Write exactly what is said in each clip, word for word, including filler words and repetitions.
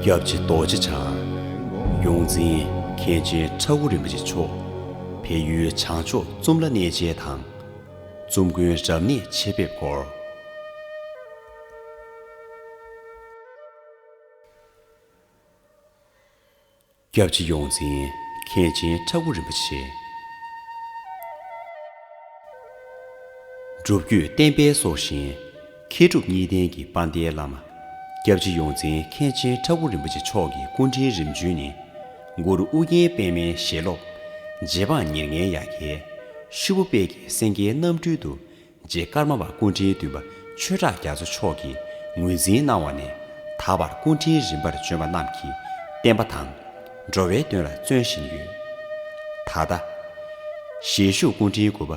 སྐྱབས་རྗེ་རྡོ་རྗེ་འཆང་། ཡོངས་འཛིན་མཁན་ཆེན་ཁྲ་འགུ་རིན་པོ་ཆེ་མཆོག་བལ་ཡུལ་བྱང་ཕྱོགས་ཙུམ་ལ་གནས་མཇལ་དང་། ཙུམ་དགོན་རབ་གནས་ཆེད་ཕེབས་སྐོར། སྐྱབས་རྗེ་ཡོངས་འཛིན་མཁན་ཆེན་ཁྲ་འགུ་རིན་པོ་ཆེ། སྒྲུབ་བརྒྱུད་བསྟན་པའི་སྲོག་ཤིང་། མཁས་གྲུབ་གཉིས་ལྡན་གྱི་དཔལ་ལྡན་བླ་མ། སྐྱབས་རྗེ་ཡོངས་འཛིན་མཁན་ཆེན་ཁྲ་འགུ་རིན་པོ་ཆེ་མཆོག་གི་སྐུ་ཕྲེང་རིམ་བྱོན་ནི། གུ་རུ་ཨུ་རྒྱན་པདྨའི་ཞལ་སློབ། རྗེ་འབངས་ཉེར་ལྔའི་ཡ་གྱལ། ཤུ་བོ་དཔལ་གྱི་སེང་གེའི་རྣམ་སྤྲུལ་དུ། རྗེ་ཀརྨ་པ་སྐུ་ཕྲེང་བདུན་པ་ཆོས་གྲགས་རྒྱ་མཚོ་མཆོག་གིས་ངོས་འཛིན་གནང་བ་ནས་ད་བར་སྐུ་ཕྲེང་རིམ་པར་བྱོན་པ་རྣམས་ཀྱི་བསྟན་པ་དང་། འགྲོ་བའི་དོན་ལ་བརྩོན་བཞིན་ཡོད། ད་ལྟ། ཞལ་བཞུགས་སྐུ་ཕྲེང་དགུ་པ།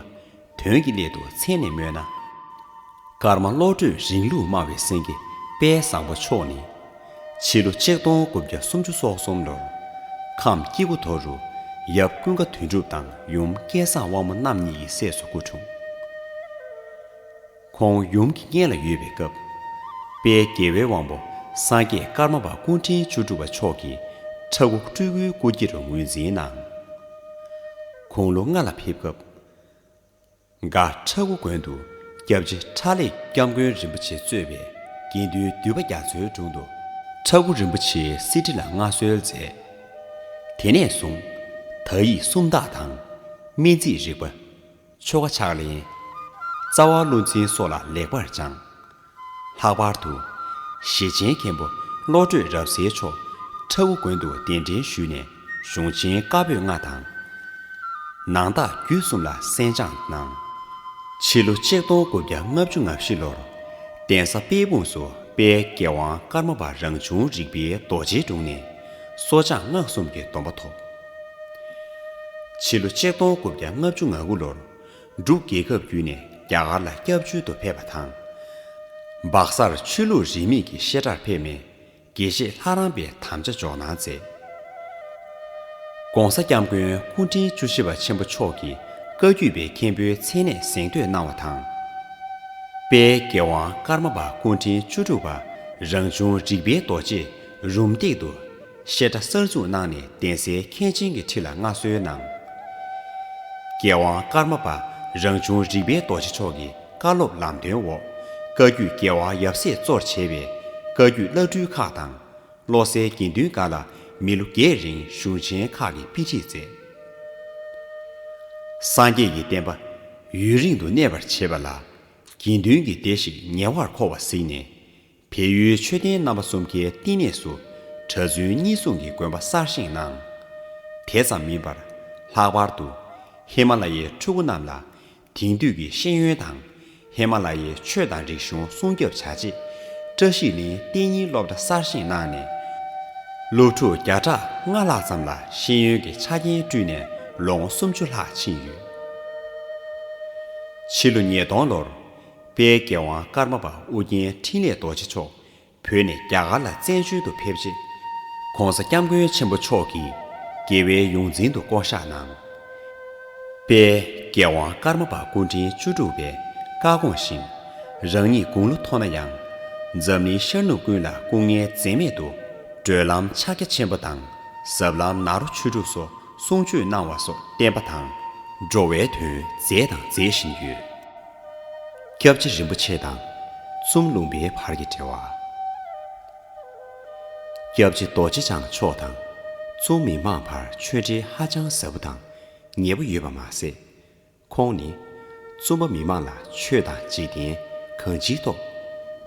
དོན་གྱི་སླད་དུ་མཚན་ནས་སྨོས་ན། ཀརྨ་བློ་གྲོས་རིང་ལུགས་སྨྲ་བའི་སེང་གེ་དཔལ་བཟང་པོ་མཆོག་ནི། ཕྱི་ལོ་ཆིག་སྟོང་དགུ་བརྒྱ་སུམ་ཅུ་སོ་གསུམ་ལོར། ཁམས་སྐྱེ་རྒུ་མདོ་རུ་ཡབ་ཀུན་དགའ་དོན་གྲུབ་དང་ཡུམ་སྐལ་བཟང་དབང་མོ་རྣམ་གཉིས་ཀྱི་སྲས་སུ་སྐུ་འཁྲུངས། ཁོང་ཡུམ་གྱི་མངལ་ལ་ཡོད་པའི་སྐབས། དཔལ་རྒྱལ་བའི་དབང་པོ་སངས་རྒྱས་ཀརྨ་པ་སྐུ་ཕྲེང་བཅུ་དྲུག་པ་མཆོག་གིས་ཁྲ་འགུ་སྤྲུལ་སྐུའི་སྐུ་སྐྱེ་རུ་ངོས་འཛིན་གནང་། དགུང་ལོ་ལྔ་ལ་ཕེབས་སྐབས། སྒ་ཁྲ་འགུ་དགོན་དུ་སྐྱབས་རྗེ་ཁྲ་ལེགས་སྐྱབས་མགོན་རིན་པོ་ཆེ་གཙོས་པའི་དགེ་འདུན་འདུས་པ་རྒྱ་མཚོའི་དྲུང་དུ་ཁྲ་འགུ་རིན་པོ་ཆེའི་གསེར་ཁྲི་ལ་མངའ་གསོལ་མཛད། དེ་ནས་བཟུང་། དག་ཡིག་སུམ་རྟགས་དང་། སྨན་རྩིས་རིག་པ། ཆོ་ག་ཕྱག་ལེན། རྩ་བ་བློ་འཛིན་སོགས་ལ་ལེགས་པར་སྦྱངས། ལྷག་པར་དུ། ཞེ་ཆེན་མཁན་པོ་བློ་གྲོས་རབ་གསལ་མཆོག་ཁྲ་འགུ་དགོན་དུ་གདན་འདྲེན་ཞུས་ནས་གཞུང་ཆེན་བཀའ་པོད་ལྔ་དང་། ནང་རྟགས་རྒྱུད་གསུམ་ལ་གསན་སྦྱངས་གནང་། ཕྱི་ལོ་ཆིག་སྟོང་དགུ་བརྒྱ་ལྔ་བཅུ་ང་བཞི་ལོར། གདན་ས་དཔལ་སྤུངས་སུ་དཔལ་རྒྱལ་དབང་ཀརྨ་པ་རང་བྱུང་རིག་པའི་རྡོ་རྗེའི་དྲུང་ནས་གསོ་སྦྱངས་སྔགས་གསུམ་གྱི་སྡོམ་པ་ཐོབ། ཕྱི་ལོ་ཆིག་སྟོང་དགུ་བརྒྱ་ལྔ་བཅུ་ང་དགུ་ལོར། འབྲུག་རྒྱལ་ཁབ་བརྒྱུད་ནས་རྒྱ་གར་ལ་སྐྱབས་བཅོལ་དུ་ཕེབས་པ་དང་། སྦག་སར་ཆོས་ལུགས་རིས་མེད་ཀྱི་བཤད་གྲྭར་ཕེབས་ནས་དགེ་བཤེས་ལྷ་རམས་པའི་དམ་བཅའ་འཇོག་གནང་མཛད། ༸གོང་ས་༸སྐྱབས་མགོན་སྐུ་ཕྲེང་བཅུ་བཞི་པ་ཆེན་པོ་མཆོག་གིས་བཀའ་བརྒྱུད་པའི་མཁན་པོའི་མཚན་གནས་གཟེངས་བསྟོད་གནང་བ་དང་། དཔལ་རྒྱལ་དབང་ཀརྨ་པ་སྐུ་ཕྲེང་བཅུ་དྲུག་པ་རང་བྱུང་རིག་པའི་རྡོ་རྗེས་རུམ་བཏེག་ཏུ། བཤད་གྲྭ་གསར་འཛུགས་གནང་ནས་གདན་སའི་མཁན་ཆེན་གྱི་ཁྲི་ལ་མངའ་གསོལ་གནང་། རྒྱལ་དབང་ཀརྨ་པ་རང་བྱུང་རིག་པའི་རྡོ་རྗེ་མཆོག་གི་བཀའ་སློབ་ལམ་སྟོན་འོག་བཀའ་བརྒྱུད་རྒྱལ་བ་ཡབ་སྲས་གཙོར་བྱས་པའི་བཀའ་བརྒྱུད་བླ་སྤྲུལ་ཁག་དང་བློ་གསལ་དགེ་འདུན་སྒར་ལ་མི་ལོ་བརྒྱད་རིང་གཞུང་ཆེན་ཁག་གི་དཔེ་ཁྲིད་མཛད། སངས་རྒྱས་ཀྱི་བསྟན་པ་ཡུན་རིང་དུ་གནས་པར་བྱེད་པ་ལ་དགེ་འདུན་གྱི་སྡེ་ཞིག་ཉེ་བར་མཁོ་བ་གཟིགས་ནས། བལ་ཡུལ་ཆོས་ལྡན་རྣམ་པ་གསུམ་ཀའི་བསྟི་གནས་སུ་གྲྭ་བཙུན་གཉིས་ཟུང་གི་དགོན་པ་གསར་བཞེངས་གནང་། དེ་ཙམ་མིན་པར་ལྷག་པར་དུ་ཧི་མ་ལ་ཡའི་ཕྲུ་གུ་རྣམས་ལ་དེང་དུས་ཀྱི་ཤེས་ཡོན་དང་ཧི་མ་ལ་ཡའི་ཆོས་དང་རིག་གཞུང་སྲུང་སྐྱོབ་བྱ་ཆེད་བཀྲ་ཤིས་གླིང་གཏན་ཉིན་སློབ་གྲྭ་གསར་བཞེངས་གནང་ནས། སློབ་ཕྲུག་བརྒྱ་ཕྲག་ལྔ་ལྷག་ཙམ་ལ་ཤེས་ཡོན་གྱི་ཆ་རྐྱེན་བསྐྲུན་ནས་ལོ་ངོ་སུམ་ཅུ་ལྷག་ཕྱིན་ཡོད། ཕྱི་ལོ་ཉིས་སྟོང་ལོར། དཔལ་རྒྱལ་དབང་ཀརྨ་པ་ཨུ་རྒྱན་འཕྲིན་ལས་རྡོ་རྗེ་མཆོག་བོད་ནས་རྒྱ་གར་ལ་བཙན་བྱོལ་དུ་ཕེབས་རྗེས། ༸གོང་ས་༸སྐྱབས་མགོན་ཆེན་པོ་མཆོག་གིས་རྒྱལ་བའི་ཡོངས་འཛིན་དུ་བསྐོ་གཞག་གནང་། དཔལ་རྒྱལ་དབང་ཀརྨ་པ་སྐུ་ཕྲེང་བཅུ་དྲུག་པས་བཀའ་དགོངས་བཞིན། རང་ཉིད་དགུང་ལོ་མཐོ་ན་ཡང་། འཛམ་གླིང་ཤར་ནུབ་ཀུན་ལ་སྐུ་ངལ་འཛེམས་མེད་དུ། གྲོལ་ལམ་ཕྱག་རྒྱ་ཆེན་པོ་དང་། ཟབ་ལམ་ནཱ་རོ་ཆོས་དྲུག་སོགས་གསུང་ཆོས་གནང་བ་སོགས་བསྟན་པ་དང་། འགྲོ་བའི་དོན་མཛད་དང་མཛད་བཞིན་ཡོད། སྐྱབས་རྗེ་རིན་པོ་ཆེ་དང་ཙུམ་ལུང་པའི་བར་གྱི་འབྲེལ་བ། སྐྱབས་རྗེ་རྡོ་རྗེ་འཆང་མཆོག་དང་ཙུམ་མི་མང་བར་ཆོས་འབྲེལ་ཧ་ཅང་ཟབ་པོ་དང་ཉེ་པོ་ཡོད་པ་མ་ཟད། ཁོང་ནི་ཙུམ་པ་མི་མང་ལ་ཆོས་དང་འཇིག་རྟེན་གང་ཅིའི་ཐོག་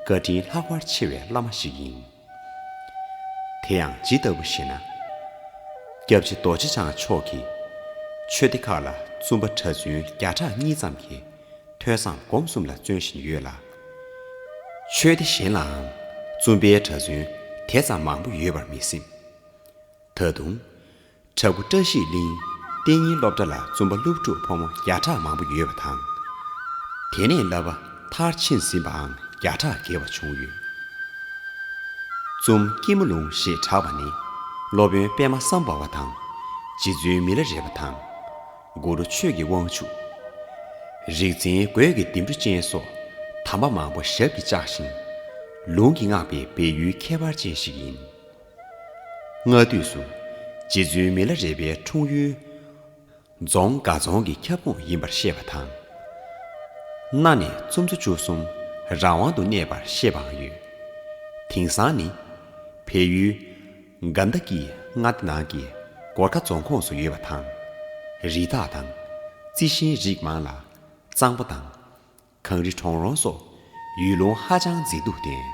བཀའ་དྲིན་ལྷག་པར་ཆེ་བའི་བླ་མ་ཞིག་ཡིན། དེ་ཡང་ཇི་ལྟ་བུ་ཞེ་ན། སྐྱབས་རྗེ་རྡོ་རྗེ་འཆང་མཆོག་གིས་ཆོས་སྡེ་ཁག་ལ་ཙུམ་པ་གྲྭ་བཙུན་བརྒྱ་ཕྲག་གཉིས་ཙམ་གྱིས་ཐོས་བསམ་སྒོམ་གསུམ་ལ་བརྩོན་བཞིན་ཡོད་ལ། ཆོས་སྡེ་གཞན་ལའང་ཙུམ་པའི་གྲྭ་བཙུན་དེ་ཙམ་མང་པོ་ཡོད་པར་མི་སེམས། ད་དུང་། བྲག་ཕུག་བཀྲ་ཤིས་གླིང་གཏན་ཉིན་སློབ་གྲྭ་ལ་ཙུམ་པ་སློབ་ཕྲུག་ཕོ་མོ་བརྒྱ་ཕྲག་མང་པོ་ཡོད་པ་དང་། དེ་ནས་བསླབ་པ་མཐར་ཕྱིན་ཟིན་པའང་བརྒྱ་ཕྲག་བརྒལ་བ་བྱུང་ཡོད། ཙུམ་སྐྱིད་མོ་ལུང་ཞེས་གྲགས་པ་ནི་སློབ་དཔོན་པདྨ་སམ་བྷ་བ་དང་རྗེ་བཙུན་མི་ལ་རས་པ་དང་། གུ་རུ་ཆོས་ཀྱི་དབང་ཕྱུག་རིག་འཛིན་རྒོད་ཀྱི་ལྡེམ་འཕྲུ་ཅན་སོགས་དམ་པ་མང་པོ་ཞབས་ཀྱིས་བཅགས་ཤིང་། ལུང་གིས་བསྔགས་པའི་སྦས་ཡུལ་ཁྱད་པར་ཅན་ཞིག་ཡིན། སྔ་དུས་སུ་རྗེ་བཙུན་མི་ལ་རས་པའི་འཁྲུངས་ཡུལ་རྫོང་དགའ་རྫོང་གི་ཁྱབ་ཁོངས་ཡིན་པར་བཤད་པ་དང་། གནའ་ནས་ཙུམ་ཚོ་བཅུ་གསུམ་རང་དབང་དུ་གནས་པར་བཤད་པའང་ཡོད། དེང་སང་ནི་བལ་ཡུལ་གན་དྷ་ཀི་མངའ་སྡེ་ནང་གི་གོར་ཁ་རྫོང་ཁོངས་སུ་ཡོད་པ་དང་། རི་དྭགས་དང་རྩི་ཤིང་རིགས་མང་ལ། གཙང་པོ་དང་། གངས་རི་གྲོང་རོང་སོགས་ཡུལ་ལུང་ཧ་ཅང་མཛེས་སྡུག་ལྡན།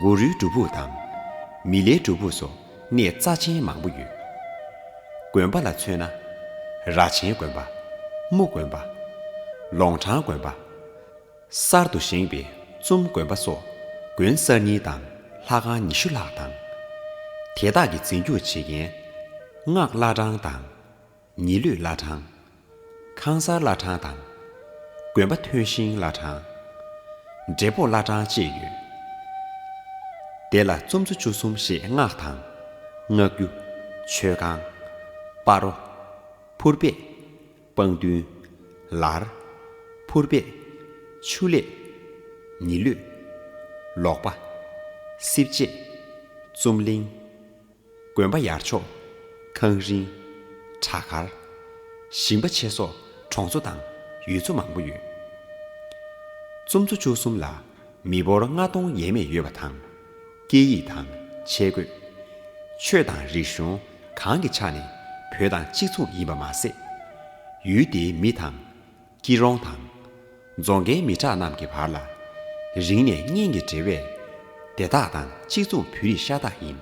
གུ་རུའི་སྒྲུབ་ཕུག་དང་མི་ལའི་སྒྲུབ་ཕུག་སོགས་གནས་རྩ་ཆེན་མང་པོ་ཡོད། དགོན་པ་ལ་མཚོན་ན། ར་ཆེན་དགོན་པ། དམུ་དགོན་པ། ལོང་ཁྲང་དགོན་པ། གསར་དུ་བཞེངས་པའི་ཙུམ་དགོན་པ་སོགས་དགོན་གསར་རྙིང་དང་ལྷ་ཁང་ཉི་ཤུ་ལྷག་དང་། དེ་དག་གི་འཛིན་སྐྱོང་བྱེད་མཁན་སྔགས་བླ་བྲང་དང་། ཉི་ལུད་བླ་བྲང་། ཁང་གསར་བླ་བྲང་དང་། དགོན་པ་ཐོན་ཤིང་བླ་བྲང་། འབྲས་སྤུངས་བླ་བྲང་བཅས་ཡོད། དེ་ལ་ཙུམ་ཚོ་བཅུ་གསུམ་ཞེས་སྔགས་དང་། སྔགས་རྒྱུ། མཆོད་ཁང་། སྤ་རོ། ཕུར་པད། སྤང་མདུན། ལར། ཕུར་པད། ཆུ་ལེགས། ཉི་ལུད། ལོག་པ། སྲིབ་བཅད། ཙུམ་གླིང་། དགོན་པ་ཡར་ཕྱོགས། ཁང་རིན། བྲག་དཀར། ཞིང་པ་ཆེ་སོགས་གྲོང་ཚོ་དང་ཡུལ་ཚོ་མང་པོ་ཡོད། ཙུམ་ཚོ་བཅུ་གསུམ་ལ་མི་འབོར་ལྔ་སྟོང་ཡས་མས་ཡོད་པ་དང་། སྐད་ཡིག་དང་ཆས་གོས། ཆོས་དང་རིག་གཞུང་གང་གི་ཆ་ནས་བོད་དང་གཅིག་མཚུངས་ཡིན་པ་མ་ཟད། ཡུལ་དེའི་མི་དང་། སྐྱིད་གྲོང་དང་། རྫོང་ཁའི་མི་དྲག་རྣམས་ཀྱི་བར་ལ་རིང་ནས་གཉེན་གྱི་འབྲེལ་བས། དེ་དག་དང་གཅིག་མཚུངས་བོད་རིགས་ཤ་སྟག་ཡིན།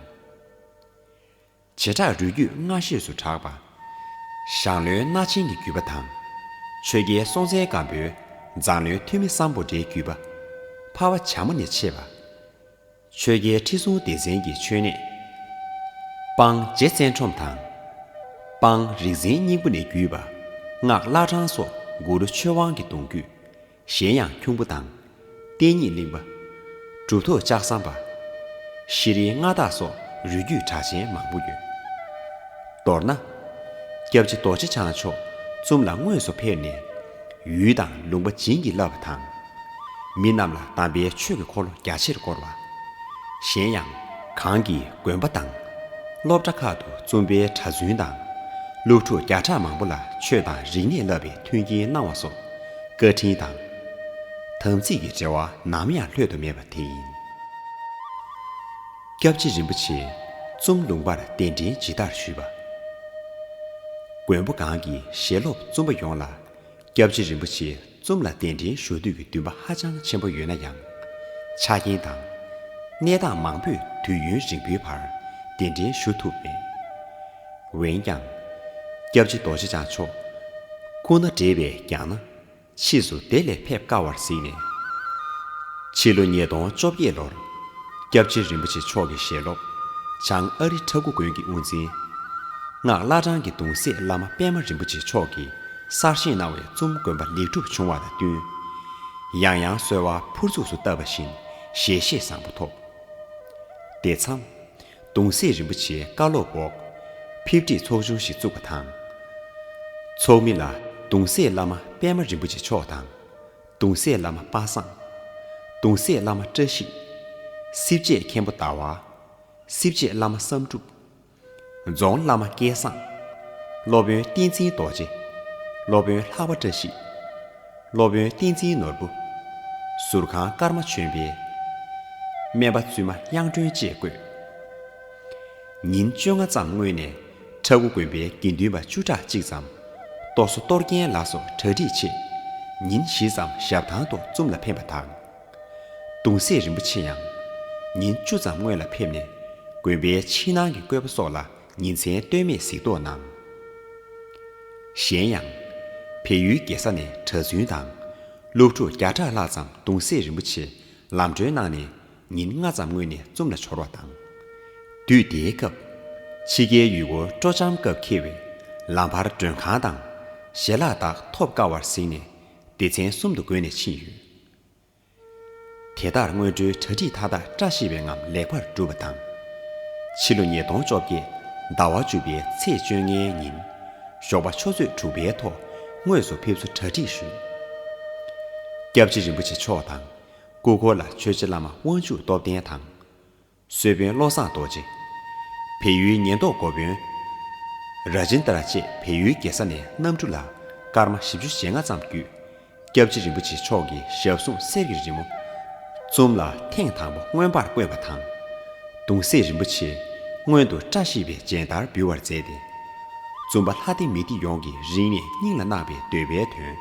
བྱེ་བྲག་རུས་རྒྱུད་སྔ་ཤོས་སུ་གྲགས་པ། ཞང་བློན་སྣ་ཆེན་གྱི་བརྒྱུད་པ་དང་། ཆོས་རྒྱལ་སྲོང་བཙན་སྒམ་པོའི་མཛངས་བློན་ཐོན་མི་སམ་བྷོ་ཊའི་བརྒྱུད་པ། འཕར་བ་བྱ་མོ་ནས་མཆེད་པ། ཆོས་རྒྱལ་ཁྲི་སྲོང་ལྡེ་བཙན་གྱི་མཆོད་གནས། སྤང་རྗེ་བཙན་ཁྲོམ་དང་། སྤང་རིག་འཛིན་སྙིང་པོ་ནས་བརྒྱུད་པ། སྔགས་བླ་བྲང་སོགས་གུ་རུ་ཆོས་དབང་གི་གདུང་རྒྱུད། གཞན་ཡང་ཁྱུང་པོ་དང་། བསྟན་གཉིས་གླིང་པ། གྲུབ་ཐོབ་ལྕགས་ཟམ་པ། ཤྲཱི་མངའ་བདག་སོགས་རུས་རྒྱུད་གྲགས་ཅན་མང་པོ་ཡོད། མདོར་ན། སྐྱབས་རྗེ་རྡོ་རྗེ་འཆང་མཆོག་ཙུམ་ལ་དངོས་སུ་ཕེབས་ནས། ཡུལ་དང་ལུང་པ་བྱིན་གྱིས་བརླབས་པ་དང་། མི་རྣམས་ལ་དམ་པའི་ཆོས་ཀྱི་འཁོར་ལོ་རྒྱ་ཆེར་བསྐོར་བ། གཞན་ཡང་། གང་གིས་དགོན་པ་དང་། སློབ་གྲྭ་ཁག་ཏུ་ཙུམ་པའི་གྲྭ་བཙུན་དང་། སློབ་ཕྲུག་བརྒྱ་ཕྲག་མང་པོ་ལ་ཆོས་དང་རིག་གནས་བསླབ་པའི་མཐུན་རྐྱེན་གནང་བ་སོགས་བཀའ་དྲིན་དང་། དམ་ཚིག་གི་འབྲེལ་བ་ནམ་ཡང་ལྷོད་དུ་མེད་པ་དེ་ཡིན། སྐྱབས་རྗེ་རིན་པོ་ཆེས་ཙུམ་ལུང་པར་གདན་འདྲེན་ཇི་ལྟར་ཞུས་པ། མགོན་པོ་གང་གིས་ཞལ་སློབ་ཙུམ་པ་ཡོངས་ལ། སྐྱབས་རྗེ་རིན་པོ་ཆེ་ཙུམ་ལ་གདན་འདྲེན་ཞུ་འདོད་ཀྱི་འདུན་པ་ཧ་ཅང་ཆེན་པོ་ཡོད་ན་ཡང་། ཆ་རྐྱེན་དང་། གནས་སྟངས་མང་པོས་དུས་ཡུན་རིང་པོའི་བར་གདན་འདྲེན་ཞུ་ཐུབ་མེད། འོན་ཀྱང་། སྐྱབས་རྗེ་རྡོ་རྗེ་འཆང་མཆོག་སྐུ་ན་བགྲེས་པས་ཀྱང་ན། ཕྱིས་སུ་དེ་ལས་ཕེབས་དཀའ་བར་གཟིགས་ནས། ཕྱི་ལོ་ཉིས་སྟོང་བཅོ་བརྒྱད་ལོར། སྐྱབས་རྗེ་རིན་པོ་ཆེ་མཆོག་གི་ཞལ་སློབ། བྱང་ཨ་རི་ཁྲ་འགུ་དགོན་གྱི་དབུ་འཛིན། སྔགས་བླ་བྲང་གི་གདུང་སྲས་བླ་མ་པད་མ་རིན་པོ་ཆེ་མཆོག་གིས་གསར་བཞེངས་གནང་བའི་ཙུམ་དགོན་པ་ལེགས་གྲུབ་བྱུང་བ་དང་བསྟུན། ཡང་ཡང་གསོལ་བ་ཕུར་ཚུགས་སུ་བཏབ་པ་བཞིན་ཞལ་བཞེས་བཟང་པོ་ཐོབ། དེ་མཚམས། གདུང་སྲས་རིན་པོ་ཆེའི་བཀའ་སློབ་འོག་ཕེབས་སྒྲིག་ཚོགས་ཆུང་ཞིག་བཙུགས་པ་དང་། ཚོགས་མི་ལ་གདུང་སྲས་བླ་མ་པད་མ་རིན་པོ་ཆེ་མཆོག་དང་། གདུང་སྲས་བླ་མ་པ་སངས། གདུང་སྲས་བླ་མ་བཀྲ་ཤིས། སྲིབ་བཅས་མཁན་པོ་ཟླ་བ། སྲིབ་བཅས་བླ་མ་བསམ་གྲུབ། རྫོང་བླ་མ་སྐལ་བཟང་། སློབ་དཔོན་བསྟན་འཛིན་རྡོ་རྗེ། སློབ་དཔོན་ལྷག་པ་བཀྲ་ཤིས། སློབ་དཔོན་བསྟན་འཛིན་ནོར་བུ། ཟུར་ཁང་ཀརྨ་ཆོས་འཕེལ། སྨན་པ་བཙུན་མ་དབྱངས་སྒྲོན་བཅས་བསྐོས། ཉིན་བཅོ་ལྔ་ཙམ་སྔོན་ནས་ཁྲ་འགུ་དགོན་པའི་དགེ་འདུན་པ་བཅུ་ཕྲག་གཅིག་ཙམ། ལྟོ་ཟ་གཏོར་སྐྱོན་ལ་སོགས་གྲ་སྒྲིག་ཆེད། ཉིན་བཞི་ཙམ་ཞབས་ཐང་དུ་ཙུམ་ལ་ཕེབས་པ་དང་། གདུང་སྲས་རིན་པོ་ཆེ་ཡང་ཉིན་བཅུ་ཙམ་སྔོན་ལ་ཕེབས་ནས་དགོན་པའི་ཕྱི་ནང་གི་བཀོད་པ་སོགས་ལ་ཉིན་མཚན་ལྟོས་མེད་གཟིགས་རྟོག་གནང་། གཞན་ཡང་། བལ་ཡུལ་རྒྱལ་ས་ནས་གྲྭ་བཙུན་དང་། སློབ་ཕྲུག་བརྒྱ་ཕྲག་ལྷག་ཙམ་གདུང་སྲས་རིན་པོ་ཆེ་ལམ་གྲོན་གནང་ནས་ཉིན་ལྔ་ཙམ་སྔོན་ནས་ཙུམ་ལ་འབྱོར་བ་དང་། དུས་དེའི་སྐབས། ཕྱི་རྒྱལ་ཡུལ་སྐོར་སྤྲོ་འཆམ་སྐབས་འཁེལ་བས་ལམ་བར་མགྲོན་ཁང་དང་ཞལ་ལག་དག་ཐོབ་དཀའ་བར་གཟིགས་ནས་སྡེ་ཚན་གསུམ་དུ་བགོས་ནས་ཕྱིན་ཡོད། དེ་ལྟར་སྔོན་འགྲོའི་གྲ་སྒྲིག་མཐའ་དག་བཀྲ་ཤིས་པའི་ངང་ལེགས་པར་གྲུབ་པ་དང་། ཕྱི་ལོ་ཉིས་སྟོང་བཅོ་བརྒྱད་ཟླ་བ་བཅུ་པའི་ཚེས་བཅོ་ལྔའི་ཉིན། ཞོགས་པ་ཆུ་ཚོད་དྲུག་པའི་ཐོག་དངོས་སུ་ཕེབས་བསུ་གྲ་སྒྲིག་ཞུས། སྐྱབས་རྗེ་རིན་པོ་ཆེ་མཆོག་དང་། སྐུ་འཁོར་ལ་ཆོས་རྗེ་བླ་མ་དབང་ཕྱུག་སྟོབས་ལྡན་དང་། གསོལ་དཔོན་བློ་བཟང་རྡོ་རྗེ། བལ་ཡུལ་ཉེན་རྟོག་འགོ་དཔོན་ར་ཇིན་དར་བཅས་བལ་ཡུལ་རྒྱལ་ས་ནས་གནམ་གྲུ་ལ་སྐར་མ་བཞི་བཅུ་ཞེ་ལྔ་ཙམ་བརྒྱུད། སྐྱབས་རྗེ་རིན་པོ་ཆེ་མཆོག་གི་ཞབས་ཟུང་གསེར་གྱི་རི་མོ། བཙུན་ལ་ཐེངས་དང་པོ་མངོན་པར་བཀོད་པ་དང་། གདུང་སྲས་རིན་པོ་ཆེ་སྔོན་དུ་བཀྲ་ཤིས་པའི་སྦྱིན་བདག་འབུལ་བར་མཛད་དེ། བཙུན་པ་ལྷ་སྡེ་མི་སྡེ་ཡོངས་ཀྱི་རིང་ནས་སྙིང་ལ་བརྣག་པའི་འདོད་པའི་དོན་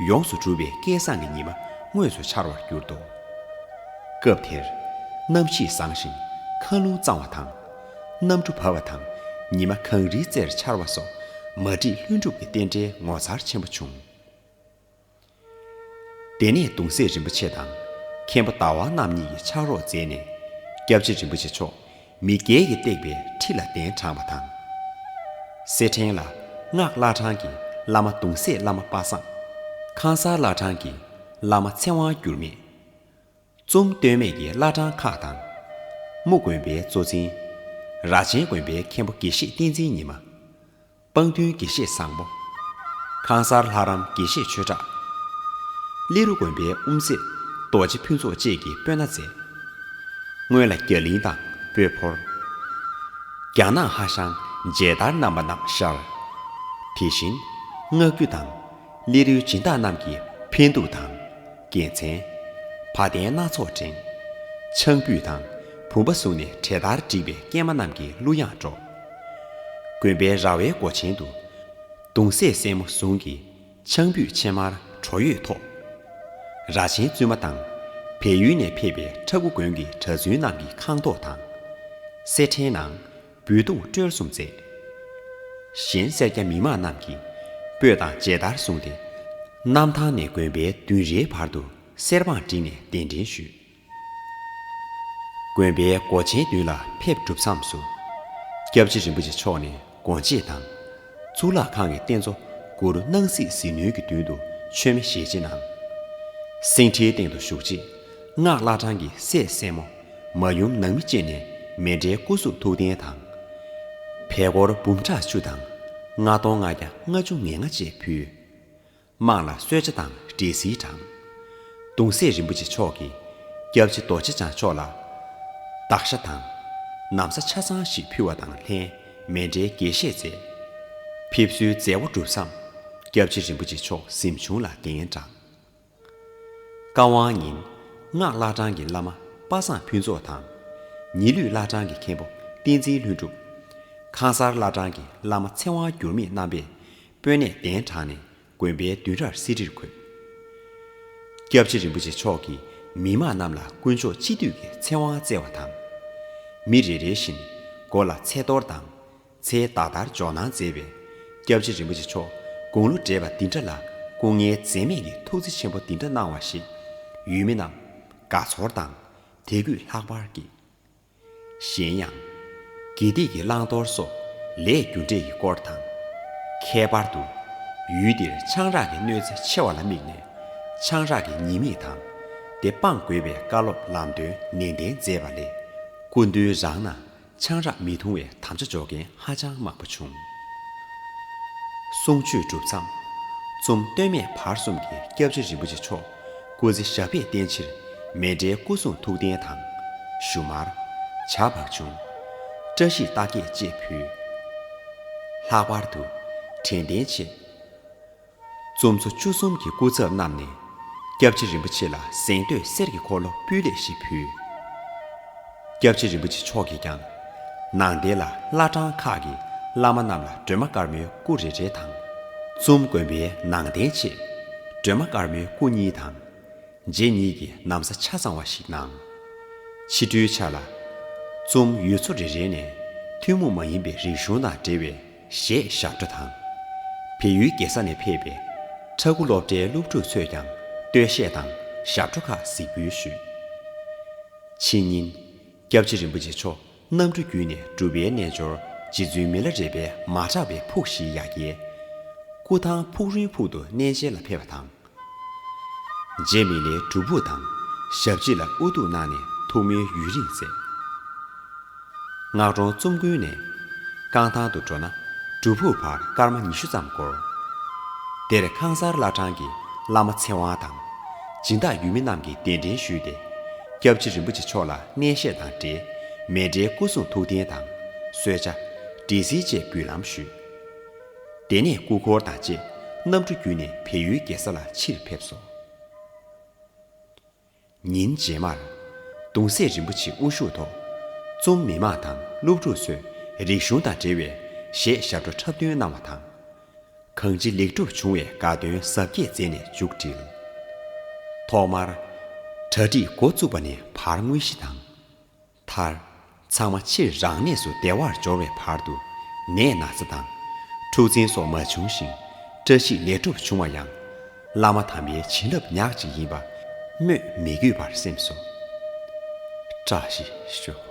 ཡོངས་སུ་གྲུབ་པའི་སྐལ་བཟང་གི་ཉི་མ་དངོས་སུ་འཆར་བར་གྱུར་ཏོ། སྐབས་དེར་གནམ་གཤིས་བཟང་ཞིང་མཁའ་རླུང་གཙང་བ་དང་། གནམ་གྲུ་བབས་པ་དང་ཉི་མ་གངས་རིའི་རྩེར་འཆར་བ་སོགས་མ་བསྒྲིགས་ལྷུན་གྲུབ་ཀྱི་རྟེན་འབྲེལ་ངོ་མཚར་ཆེན་པོ་བྱུང་། དེ་ནས་གདུང་སྲས་རིན་པོ་ཆེ་དང་མཁན་པོ་ཟླ་བ་རྣམ་གཉིས་ཀྱིས་ཕྱག་རོགས་མཛད་ནས་སྐྱབས་རྗེ་རིན་པོ་ཆེ་མཆོག་མི་རྒྱལ་གྱིས་བཏེགས་པའི་ཁྲི་ལ་གདན་དྲངས་པ་དང་། སེར་ཕྲེང་ལ་སྔགས་བླ་བྲང་གི་བླ་མ་གདུང་སྲས་བླ་མ་པ་སངས། ཁང་གསར་བླ་བྲང་གི་བླ་མ་ཚེ་དབང་འགྱུར་མེད། བཙུན་སྟོད་སྨད་ཀྱི་བླ་བྲང་ཁག་དང་། དམུ་དགོན་པའི་གཙོ་འཛིན། ར་ཆེན་དགོན་པའི་མཁན་པོ་དགེ་བཤེས་བསྟན་འཛིན་ཉི་མ། སྤང་མདུན་དགེ་བཤེས་བཟང་པོ། ཁང་གསར་ལྷ་རམས་དགེ་བཤེས་ཆོས་གྲགས། སླེ་རུ་དགོན་པའི་དབུ་མཛད་རྡོ་རྗེ་ཕུན་ཚོགས་བཅས་ཀྱིས་སྤོས་སྣ་མཛད། སྔོན་ལ་རྒྱ་གླིང་དང་སྤོས་ཕོར། རྒྱ་ནག་ཧ་ཤང་མཇལ་དར་བསྣམས་པ་རྣམས་ཤར། དེ་བཞིན་སྔགས་རྒྱུ་དང་། སླེ་རུའི་སྦྱིན་བདག་རྣམས་ཀྱིས་འཕན་གདུགས་དང་། རྒྱལ་མཚན། བ་དན་སྣ་ཚོགས་བསྒྲེངས། ཆང་ཕུད་དང་བུམ་པ་བཟུང་ནས་གྲལ་བསྟར་བསྒྲིགས་པའི་སྐྱེས་མ་རྣམས་ཀྱིས་གླུ་དབྱངས་སྒྲོག། དགོན་པའི་ར་བའི་སྒོ་ཆེན་དུ། གདུང་སྲས་སྲས་མོ་ཟུང་གིས་ཆང་ཕུད་ཕྱེ་མར་བྲོ་ཡོས་ཐོགས། ར་ཆེན་བཙུན་མ་དང་། བལ་ཡུལ་ནས་ཕེབས་པའི་ཁྲ་འགུ་དགོན་གྱི་གྲྭ་བཙུན་རྣམས་ཀྱིས་ཁང་ཐོག་དང་། སེར་ཕྲེང་ནང་། འབུད་རྡུང་དཀྲོལ་གསུམ་མཛད། གཞན་སེར་སྐྱ་མི་མང་རྣམས་ཀྱིས་སྤོས་དང་མཇལ་དར་བཟུང་སྟེ། གནམ་ཐང་ནས་དགོན་པའི་མདུན་རིའི་བར་དུ་གསེར་བང་བསྒྲིགས་ནས་གདན་འདྲེན་ཞུས། དགོན་པའི་སྒོ་ཆེན་མདུན་ལ་ཕེབས་གྲུབ་མཚམས་སུ། སྐྱབས་རྗེ་རིན་པོ་ཆེ་མཆོག་ནས་དགོངས་གཅིག་དང་། གཙུག་ལག་ཁང་གི་རྟེན་གཙོ་གུ་རུ་སྣང་སྲིད་ཟིལ་གནོན་གྱི་མདུན་དུ་མཆོད་མེ་ཞལ་ཕྱེ་གནང་། སེང་ཁྲིའི་སྟེང་དུ་བཞུགས་རྗེས་སྔགས་བླ་བྲང་གི་སྲས་སྲས་མོ། མ་ཡུམ་ནང་མི་བཅས་ནས་མཎྜལ་སྐུ་གསུང་ཐུགས་རྟེན་དང་། བལ་སྒོར་འབུམ་ཕྲག་བཅུ་དང་ལྔ་སྟོང་ལྔ་བརྒྱ་ལྔ་བཅུ་ང་ལྔ་བཅས་ཕུལ། དམངས་ལ་གསོལ་ཇ་དང་འབྲས་སིལ་དྲངས། གདུང་སྲས་རིན་པོ་ཆེ་མཆོག་གིས་སྐྱབས་རྗེ་རྡོ་རྗེ་འཆང་མཆོག་ལ་དག་ཤ་དང་ན་བཟའ་ཆ་ཚང་ཞིག་ཕུལ་བ་དང་ལྷན་མཎྜལ་དགྱེས་བཞེས་མཛད། ཕེབས་བསུའི་མཛད་སྒོ་གྲུབ་མཚམས་སྐྱབས་རྗེ་རིན་པོ་ཆེ་མཆོག་གཟིམ་ཆུང་ལ་གདན་དྲངས། བཀའ་དབང་ཉིན། སྔགས་བླ་བྲང་གི་བླ་མ་པ་སངས་ཕུན་ཚོགས་དང་། ཉི་ལུས་བླ་བྲང་གི་མཁན་པོ་བསྟན་འཛིན་ལྷུན་གྲུབ། ཁང་གསར་བླ་བྲང་གི་བླ་མ་ཚེ་དབང་འགྱུར་མེད་རྣམ་པས་སྤོས་སྣས་གདན་དྲངས་ནས་དགོན་པའི་མདུན་རར་གསེར་ཁྲིར་འཁོད། སྐྱབས་རྗེ་རིན་པོ་ཆེ་མཆོག་གིས་མི་མང་རྣམས་ལ་དཀོན་མཆོག་སྤྱི་འདུས་ཀྱི་ཚེ་དབང་བསྩལ་བ་དང་། མི་རེ་རེ་བཞིན་མགོ་ལ་ཚེ་གཏོར་དང་། ཚེ་བདག་ལྟར་འཇོག་གནང་མཛད་པས། སྐྱབས་རྗེ་རིན་པོ་ཆེ་མཆོག་དགུང་ལོ་བགྲེས་པ་འདི་འདྲ་ལ་སྐུ་ངལ་འཛེམས་མེད་ཀྱི་ཐུགས་བརྩེ་ཆེན་པོ་འདི་འདྲ་གནང་བ་ཞིག་ཡུལ་མི་རྣམས་དགའ་ཚོར་དང་དད་གུས་ལྷག་པར་སྐྱེས། གཞན་ཡང་། དགེ་སྡིག་གི་བླང་དོར་སོགས་ལས་རྒྱུ་འབྲས་ཀྱི་སྐོར་དང་། ཁྱད་པར་དུ་ཡུལ་འདིར་ཆང་རག་གི་གནོད་འཚེ་ཆེ་བ་ལ་དམིགས་ནས་ཆང་རག་གི་ཉེས་དམིགས་དང་། དེ་སྤང་དགོས་པའི་བཀའ་སློབ་ལམ་སྟོན་ནན་ཏན་མཛད་པ་ལས་སྐུ་མདུན་རང་ན། ཆང་རག་མི་འཐུང་བའི་དམ་བཅའ་འཇོག་མཁན་ཧ་ཅང་མང་པོ་བྱུང་། གསུང་ཆོས་གྲུབ་མཚམས། བཙུན་སྟོད་སྨད་བར་གསུམ་གྱི་སྐྱབས་རྗེ་རིན་པོ་ཆེ་མཆོག་སྐུ་ཚེ་ཞབས་པད་བརྟན་ཕྱིར་མཎྜལ་སྐུ་གསུང་ཐུགས་རྟེན་དང་། ཞུ་མར། ཇ་བག་ཆུང་། བཀྲ་ཤིས་རྟགས་བརྒྱད་བཅས་ཕུལ། ལྷག་པར་དུ། དྲན་རྟེན་ཆེད། བཙུན་མཚོ་བཅུ་གསུམ་གྱི་སྐུ་ཚབ་རྣམས་ནས་སྐྱབས་རྗེ་རིན་པོ་ཆེ་ལ་གཟེངས་བསྟོད་གསེར་གྱི་འཁོར་ལོ་སྤུས་ལེགས་ཤིག་ཕུལ། སྐྱབས་རྗེ་རིན་པོ་ཆེ་མཆོག་གིས་ཀྱང་ནང་རྟེན་ལ་བླ་བྲང་ཁག་གི་བླ་མ་རྣམས་ལ་སྒྲོལ་མ་དཀར་མོའི་སྐུ་རེ་རེ་དང་། བཙུན་དགོན་པའི་ནང་རྟེན་ཆེད་སྒྲོལ་མ་དཀར་མོའི་སྐུ་གཉིས་དང་། རྗེ་ཉིད་ཀྱི་ན་བཟའ་ཆ་ཚང་བ་ཞིག་གནང་། ཕྱི་དྲོའི་ཆ་ལ། བཙུན་ཡུལ་ཚོ་རེ་རེ་ནས་ཐུན་མོང་མ་ཡིན་པའི་རིག་གཞུང་དང་འབྲེལ་བའི་གཞས་ཞབས་བྲོ་དང་། བལ་ཡུལ་རྒྱལ་ས་ནས་ཕེབས་པའི་ཁྲ་འགུ་སློབ་གྲྭའི་སློབ་ཕྲུག་ཚོས་ཀྱང་སྟོད་གཞས་དང་ཞབས་བྲོ་ཁག་གཟིགས་འབུལ་ཞུས། ཕྱི་ཉིན། སྐྱབས་རྗེ་རིན་པོ་ཆེ་མཆོག་གནམ་གྲུ་བརྒྱུད་ནས་སྒྲུབ་པའི་རྣལ་འབྱོར་རྗེ་བཙུན་མི་ལ་རས་པའི་མ་གྲགས་པའི་ཕུག་བཞིའི་ཡ་གྱལ། སྐུ་ཐང་ཕུག་རོན་ཕུག་ཏུ་གནས་མཇལ་ལ་ཕེབས་པ་དང་། རྗེ་མི་ལའི་སྒྲུབ་ཕུག་དང་ཞབས་རྗེས་ལ་དབུ་གཏུགས་གནང་ནས་ཐུགས་སྨོན་ཡུན་རིང་མཛད། སྔགས་རོང་བཙུན་དགོན་ནས་རྐང་ཐང་དུ་འགྲོ་ན་སྒྲུབ་ཕུག་བར་སྐར་མ་ཉི་ཤུ་ཙམ་འགོར། དེར་ཁང་གསར་བླ་བྲང་གི་བླ་མ་ཚེ་དབང་དང་སྦྱིན་བདག་ཡུལ་མི་རྣམས་ཀྱིས་གདན་འདྲེན་ཞུས་ཏེ། སྐྱབས་རྗེ་རིན་པོ་ཆེ་མཆོག་ལ་གནས་བཤད་དང་འབྲེལ་མཎྜལ་སྐུ་གསུང་ཐུགས་རྟེན་དང་ གསོལ་ཇ། འབྲས་སིལ་བཅས་འབུལ་ལམ་ཞུས། དེ་ནས་སྐུ་འཁོར་དང་བཅས་གནམ་གྲུ་བརྒྱུད་ནས་བལ་ཡུལ་རྒྱལ་ས་ལ་ཕྱིར་ཕེབས་སོ། ཉིན་རྗེས་མར། གདུང་སྲས་རིན་པོ་ཆེ་དབུ་བཞུགས་ཐོག་ཙུང་མི་མང་དང་སློབ་ཕྲུག་ཚོས་རིག་གཞུང་དང་འབྲེལ་བའི་གཞས་ཞབས་བྲོ་འཁྲབ་སྟོན་གནང་བ་དང་། གང་ཅི་ལེགས་གྲུབ་བྱུང་བའི་དགའ་སྟོན་གཟབ་རྒྱས་མཛད་ནས་མཇུག་བསྒྲིལ། ཐོག་མར། གྲ་སྒྲིག་འགོ་བཙུགས་པ་ནས་བར་དངོས་གཞི་དང་། མཐར། ཚང་མ་ཕྱིར་རང་གནས་སུ་བདེ་བར་འབྱོར་བའི་བར་དུ་ནད་ན་ཚ་དང་འཁྲུག་འཛིང་སོགས་མ་བྱུང་ཞིང་བཀྲ་ཤིས་ལེགས་གྲུབ་བྱུང་བ་ཡང་བླ་མ་དམ་པའི་བྱིན་རླབས་ཉག་གཅིག་ཡིན་པ་སྨོས་མི་དགོས་པར་སེམས་སོ། བཀྲ་ཤིས་ཤོག།